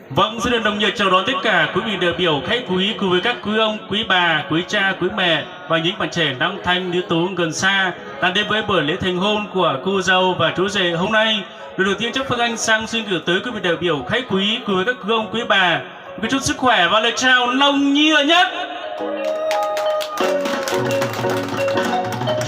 Vâng, xin được nồng nhiệt chào đón tất cả quý vị đại biểu, khách quý cùng với các quý ông, quý bà, quý cha, quý mẹ và những bạn trẻ nam thanh, nữ tú, gần xa đã đến với buổi lễ thành hôn của cô dâu và chú rể hôm nay. Lời đầu tiên, chắc Phương Anh Sang xin gửi tới quý vị đại biểu, khách quý cùng với các quý ông, quý bà một cái chúc sức khỏe và lời chào nồng nhiệt nhất.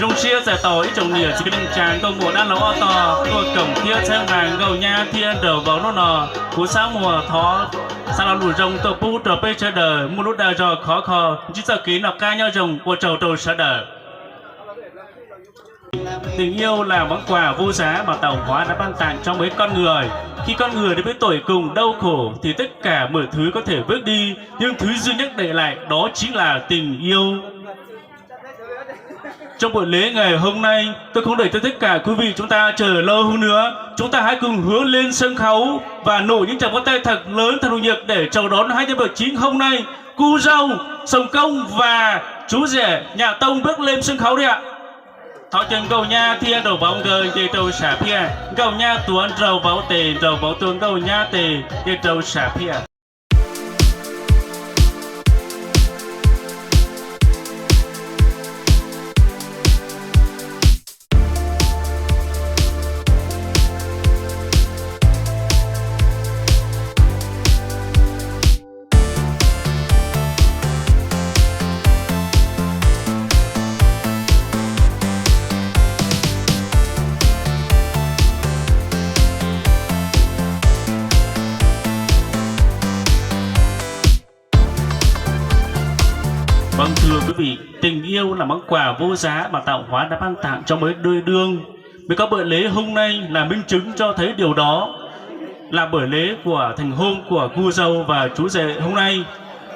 Zoo siab txais tos ib tsoom niam txiv kwv tij neej tsa nkauj muam dab laug ob tog tuaj koom thiab txhawb nqa nkauj nyab thiab nraug vauv hnub no. Kuv Xab Muas thov xa lo lus zoo tuaj pub rau peb sawv daws muaj lub dag zog khov kho ntsib txoj kev noj qab nyob zoo, ua tsaug rau sawv daws. Tình yêu là món quà vô giá mà tạo hóa đã ban tặng cho mỗi con người. Khi con người đã biết tuổi cùng đau khổ thì tất cả mọi thứ có thể vứt đi, nhưng thứ duy nhất để lại đó chính là tình yêu. Trong buổi lễ ngày hôm nay, tôi không để cho tất cả quý vị chúng ta chờ lâu hơn nữa. Chúng ta hãy cùng hướng lên sân khấu và nổ những tràng pháo tay thật lớn, thật nồng nhiệt để chào đón hai nhân vật chính hôm nay, cô dâu Sông Công và chú rể Nhà Tông bước lên sân khấu đi ạ. Thov caw nkauj nyab thiab nraug vauv nkawd nce rau sam phiaj, nkauj nyab tuav nraug vauv tes, nraug vauv tuav nkauj nyab tes nce rau sam phiaj. Vâng, thưa quý vị, tình yêu là món quà vô giá mà tạo hóa đã ban tặng cho mỗi đôi đương. Mới có bữa lễ hôm nay là minh chứng cho thấy điều đó, là buổi lễ của thành hôn của cô dâu và chú rể hôm nay.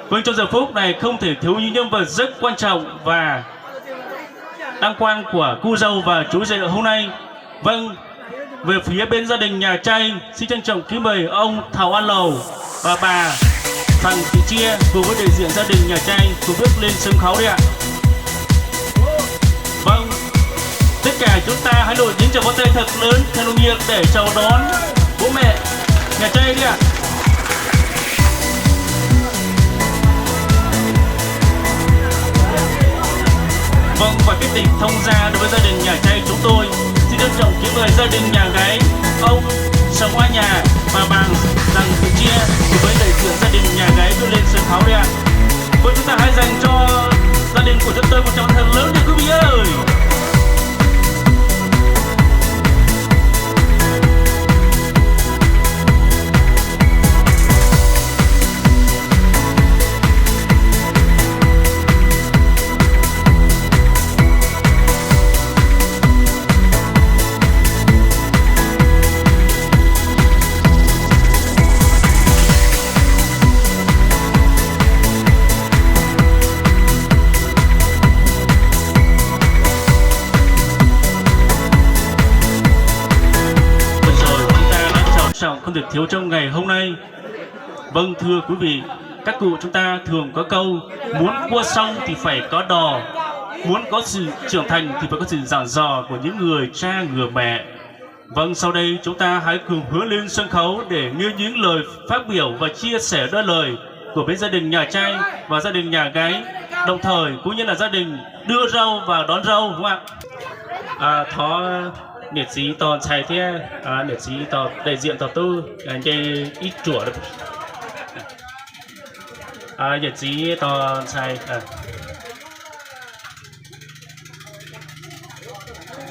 Vâng, trong giờ phút này không thể thiếu những nhân vật rất quan trọng và đăng quang của cô dâu và chú rể hôm nay. Vâng, về phía bên gia đình nhà trai, xin trân trọng kính mời ông Thảo A Lầu và bà Phạm Thị Chia cùng với đại diện gia đình nhà trai cùng bước lên sân khấu đi ạ. Vâng, tất cả chúng ta hãy nổi những tràng pháo tay thật lớn, thật nồng nhiệt để chào đón bố mẹ nhà trai đi ạ. Vâng, và cái tình thông gia đối với gia đình nhà trai chúng tôi, xin trân trọng kính mời gia đình nhà gái, ông Sông Á Nhà và bà Lăng Thị Chia cùng với đại diện gia đình nhà gái bước lên sân khấu đi ạ. Vâng, chúng ta hãy dành cho gia đình của chúng tôi một tràng thật lớn nha quý vị ơi. Rồi, chúng ta đã chọn trọng không thể thiếu trong ngày hôm nay. Vâng, thưa quý vị, các cụ chúng ta thường có câu: muốn cua xong thì phải có đò, muốn có sự trưởng thành thì phải có sự dặn dò của những người cha người mẹ. Vâng, sau đây chúng ta hãy cùng hướng lên sân khấu để nghe những lời phát biểu và chia sẻ đôi lời của bên gia đình nhà trai và gia đình nhà gái, đồng thời cũng như là gia đình đưa rau và đón rau, đúng không ạ? À, thov niam txiv tos ntxhais thiab niam txiv tos đại diện tos tub nce ib ruam. Niam txiv tos ntxhais.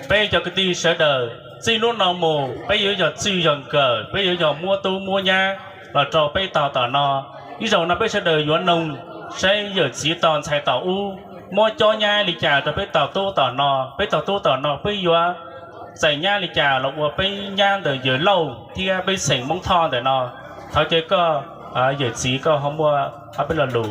Peb cov kwv tij sawv daws, txij hnub no mus peb yuav yog txwj yog nkawm, peb yuav yog muab tub muab nyab los rau peb tos tom no. Ib zaug no peb sawv daws yuav noog saib yawm txiv tos ntxhais tom ub muab cob nyab li cas rau peb tos tub tom no, peb tos tub tom no peb yuav txais nyab li cas los ua peb nyab ntawm Yawg Lauj thiab peb xeem Hmoob Thoj ntawm no. Thov caw koj, yawm txiv koj ho muaj ob peb lo lus.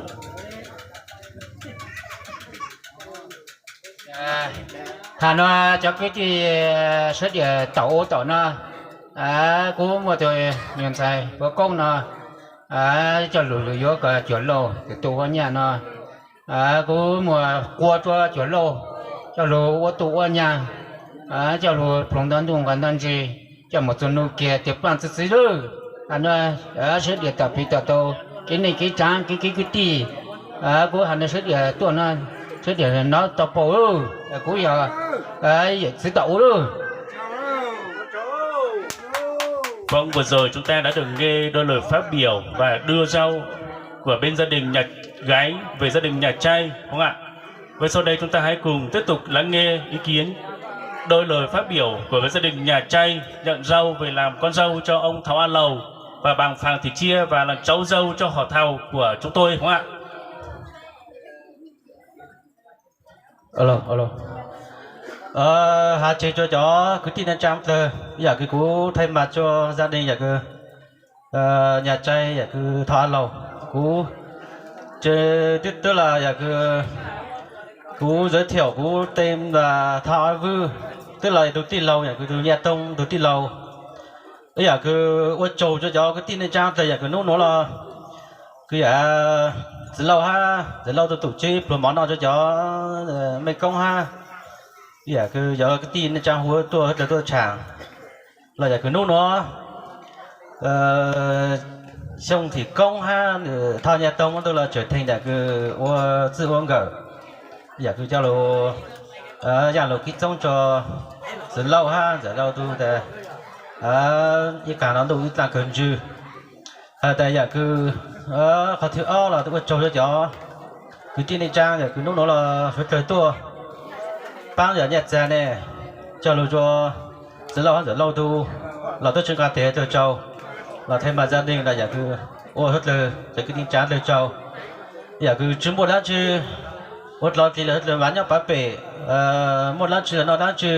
Thaum no cov kwv tij sawv daws tom ub tom no, kuv muaj tus nyuag ntxhais puav koob no coj lug yuav kom cuag lauj tus tu ua nyab no. Kuv muab qua rua cuag lauj, coj lug ua tu ua nyab, coj lug ploov nto ntuj nqas nto ntsis, coj mus txug nub kiag tias paaj txi txiv lawm. Hais no, sawv daws tom piv tom tau, kev neej kev tsaav, kev kwv kev tij, kuv hais no sawv daws tuaj no, sawv daws nov tau paub, kuv yog yawm txiv tom ua lawm. Vâng, vừa rồi chúng ta đã được nghe đôi lời phát biểu và đưa ra của bên gia đình nhà gái về gia đình nhà trai, đúng không ạ? Và sau đây chúng ta hãy cùng tiếp tục lắng nghe ý kiến, đôi lời phát biểu của gia đình nhà trai nhận dâu về làm con dâu cho ông Thảo A Lầu và bà Phạm Thị Chia và làm cháu dâu cho họ Thảo của chúng tôi, đúng không ạ? Alo, alo. Hais tseg rua cov kwv tij neej tsaa dlawg, yam kws kuv thay mặt cho gia đình yam kws nhà trai yam kws Thảo A Lầu, kuv twb, twb los yam kws kuv giới thiệu kuv tên là Thảo A Vư, twb los tus tij laug yam kws tus Nha Tông tus tij laug. Ib yam kws ua tsaug rua cov kwv tij neej tsaa dlawg yam kws nub nuav los kws yam Txiv Lauj hab Ntxawm Lauj tuaj tub tswv pluag mov noj rua cov mej koob hab yam kws cov kwv tij neej tsaa hu tuaj, dlawg tuaj tsham los yam kws nub nuav Xyooj Thim Koob hab Thoj Nha Toog ob tug los tseem theem yam kws ua txwj ua nkawm, yam kws coj lug yaaj lug kib txoob rua Txiv Lauj hab Ntxawm Lauj tug tas ib qaag no ntuj ib dlaaj kawg ntswg. Has tas yam kws qhov thib ob los ua tsaug rua cov kwv tij neej tsaa yam kws nub nuav los suav dlawg tuaj paab yam nyaj txag ne, coj lug rua Txiv Lauj hab Ntxawm Lauj tug los tuaj tsi nqaa tes dlawg tsaug, los thay mặt gia đình los yam kws ua suav dlawg cov kwv tij neej tsaa dlawg tsaug. Yam kws tsi muaj dlaab tsi ua dlov dlig los suav dlawg mas nyob pav pem, muaj dlaab tsi los noj dlaab tsi.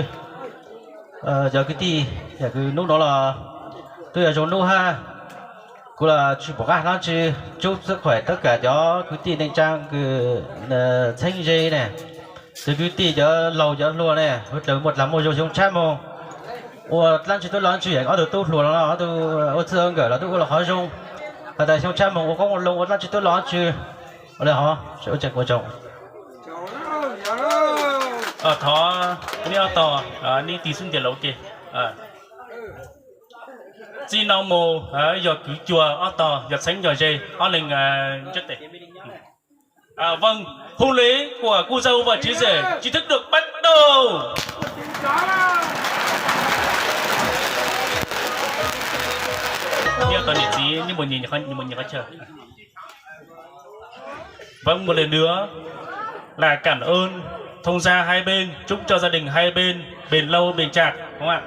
Cov kwv tij yam kws nub nuav los twb yog zoo nub hab, kuv los tsi pum qaab dlaab tsi. Chúc sức khỏe tất cả cov kwv tij neej tsaa kws txheeb ze ne, cov kwv tij cov laug cov hluas ne, suav dlawg muaj dlaag muaj zoo xyoo tshab moog. Ua dlaab tsi tuab lug dlaab tsi, yam ob tug tub hluas no ob tug ua txwj ua nkawm los twb ua lug qhov zoo. Has tas xyoo tshab moog ua qoob ua loo ua dlaab tsi tuab lug dlaab tsi. Ua le hov, ua tsaug. Thov neb ob tog, neb tig xub ntiag lawm ua ke. Txij no mus yog kwv cuag ob tog, yog txheeb yog ze, ob leeg ntseb tes. Vâng, hôn lễ của cô dâu và chú rể chính thức được bắt đầu. Neb ob tog niam txiv, neb mus nyias qhov chaw. Vâng, một lần nữa là cảm ơn thông gia hai bên, chúc cho gia đình hai bên bền lâu bền chặt, đúng không ạ?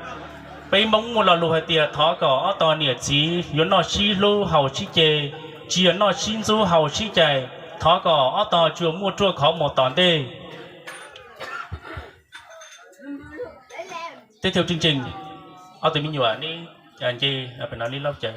Peb Hmoob muaj lo lus hais tias thov kom ob tog niam txiv yuav noj sib hlub haus sib ce, tsis yog noj sib ntxub haus sib cais, thov kom ob tog tsuas muaj ruaj khov mus tom ntej. Tiếp theo chương trình, ob tug me nyuam neb nce pem no neb laub cawv.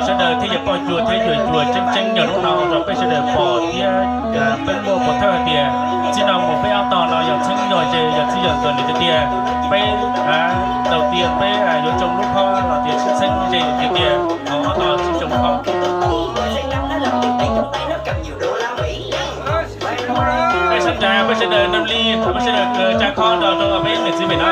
Sawv daws thiaj yog poj cuag thiab yawm cuag tseeb tseeb yog hnub no rau peb sawv daws pom thiab peb muaj pov thawj hais tias txij no mus peb ob tog no yog txheeb yog ze yog txij yog nkawm lawm tiag tiag. Peb tau tias peb yuav tsoo lub khob los tias txheeb ze tiag tiag, ob tog tsis tsoo khob. Peb sab nrad peb sawv daws nam li peb sawv daws tsa khob nrog rau peb niam txiv pem no.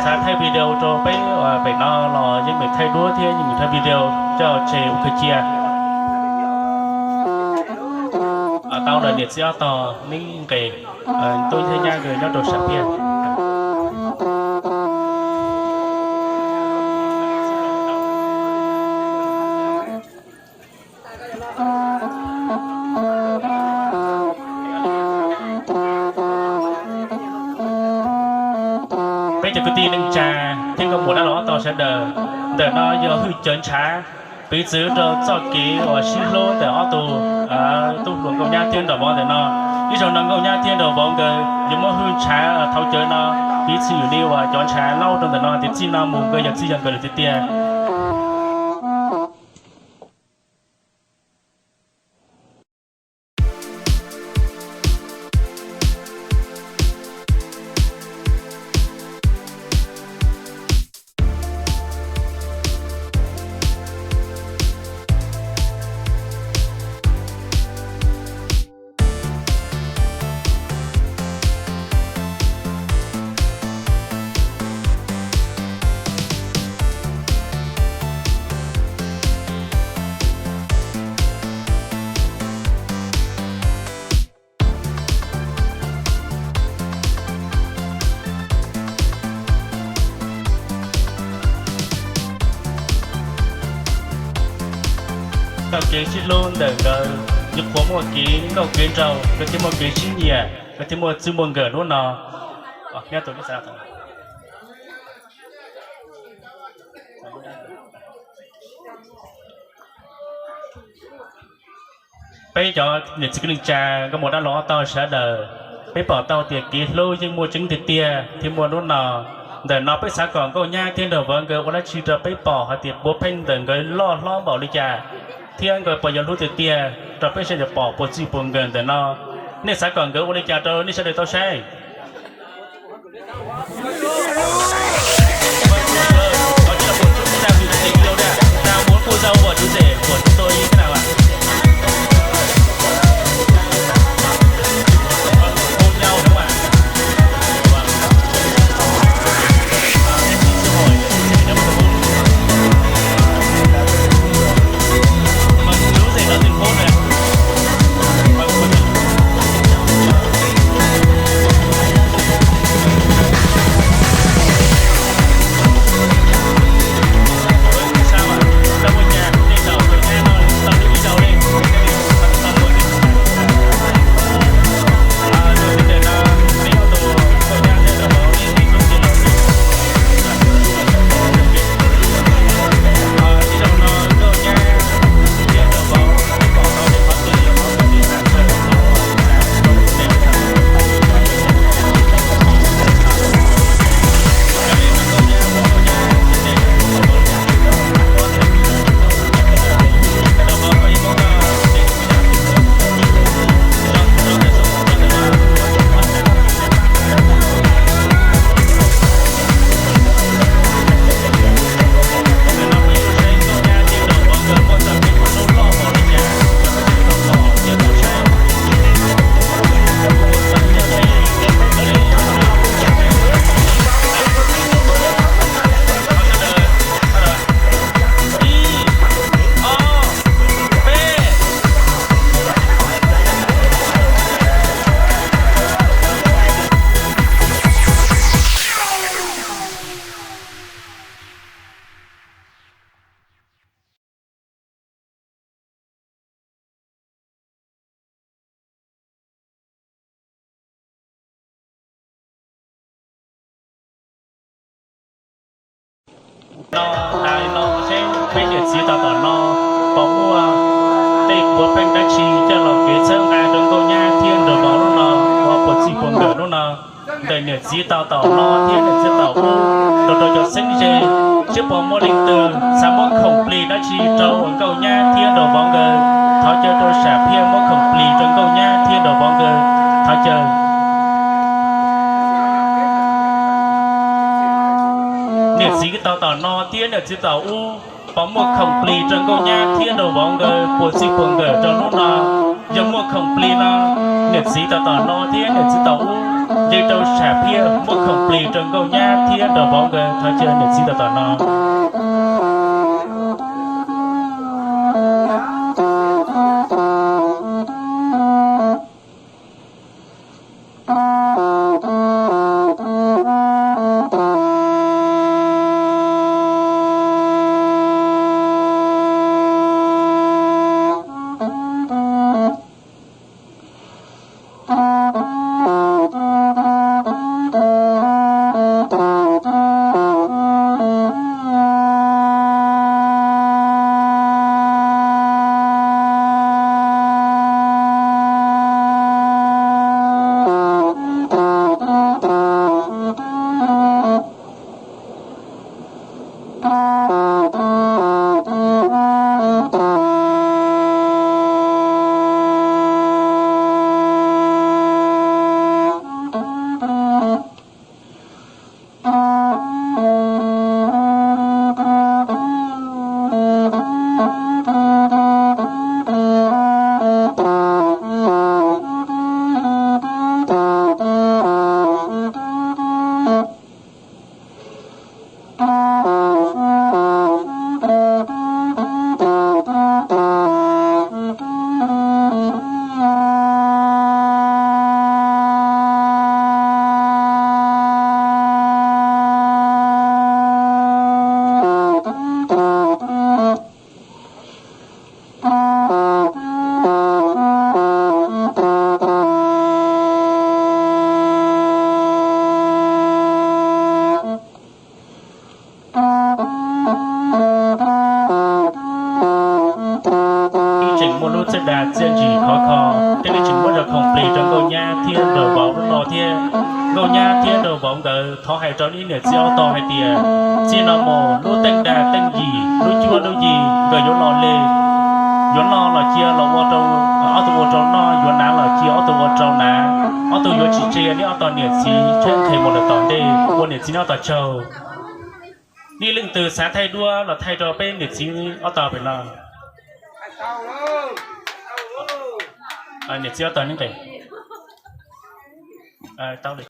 Xav thaij video rau peb pem no los yeej meem thaij duab thiab yeej meem thaij video coj tseg ua kawg cia. Tau lawm niam txiv ob tog neb nqes, tub thiab nyab nkawd nyob rau sam thiaj. Peb cov kwv tij neej tsa thiab nkauj muam dab laug ob tog sawv daws, ntawm no yog hwj cawv ntshav piv txwv rau txoj kev uas sib hlub ntawm ob tug tub hluas nkauj nyab thiab nraug vauv ntawm no. Ib zaug no nkauj nyab thiab nraug vauv nkawd yuav muab hwj ntshav thaum cawv no piv txwv yus li uas cov ntshav laub rau ntawm no tias txij no mus nkawd yog txij yog nkawm lawm tiag tiag. Txoj kev sib hlub ntawm nkawd yuav qhuas muaj kev nkauj kev nraug, nkawd thiaj muaj kev sib nyiam, nkawd thiaj muaj txij muaj nkawm hnub no. Peb cov niam txiv kwv tij neej tsa nkauj muam dab laug ob tog sawv daws, peb pom tau tias kev hlub yeej muaj tseeb tiag tiag thiaj muaj hnub no. Ntawm no peb xav kom nkauj nyab thiab nraug vauv nkawd ua dab tsi rau peb pom hais tias puav pheej ntawm nkawd loj hlob npaum li cas thiab nkawd puas yuav hlub tiag tiag rau peb sawv daws pom puas txij puas nkawm ntawm no. Nej xav kom nkawd ua li cas rau nej sawv daws tau saib? No, tas li no seb peb niam txiv tos tom no puas muaj tej puav pheej dab tsi coj los kev txhawb nqa rau nkauj nyab thiab nraug vauv lub no, uas puas txij puas nkawm lub no. Ntawm niam txiv tos tom no thiab niam txiv tom ub, rau rau cov xeeb ze, seb puas muaj leej twg xav muab khoom plig dab tsi rau nkauj nyab thiab nraug vauv nkawd, thov caw rau sam phiaj muab khoom plig rau nkauj nyab thiab nraug vauv nkawd, thov caw. Niam txiv tos tom no thiab niam txiv tom ub, puas muaj khoom plig rau nkauj nyab thiab nraug vauv nkawd puas txij puas nkawm rau hnub no? Yog muaj khoom plig no, niam txiv tos tom no thiab niam txiv tom ub, caw rau sam phiaj muab khoom plig rau nkauj nyab thiab nraug vauv nkawd, thov caw niam txiv tos tom no. Tseem muaj lub txiaj da txiaj ntsim khov kho, thiaj li tseem muab cov khoom plig rau nkauj nyab thiab nraug vauv lub no thiab. Nkauj nyab thiab nraug vauv nkawd thov hais rau niam txiv ob tog hais tias, txij no mus lub teej da teej yim, lub cuab lub yig nkawd yuav los li, yuav noj los cia los ua rau ob tug ua rau noj, yuav hnav los cia ob tug ua rau hnav. Ob tug yuav tsis tseg neb ob tog niam txiv, tsheej nqhis mus lawm tom ntej, ua niam txiv neb ob tog tsaug. Nej leej twg xav thaij duab los thaij rau peb niam txiv ob tog pem no. Niam txiv ob tog neb nqis tau li.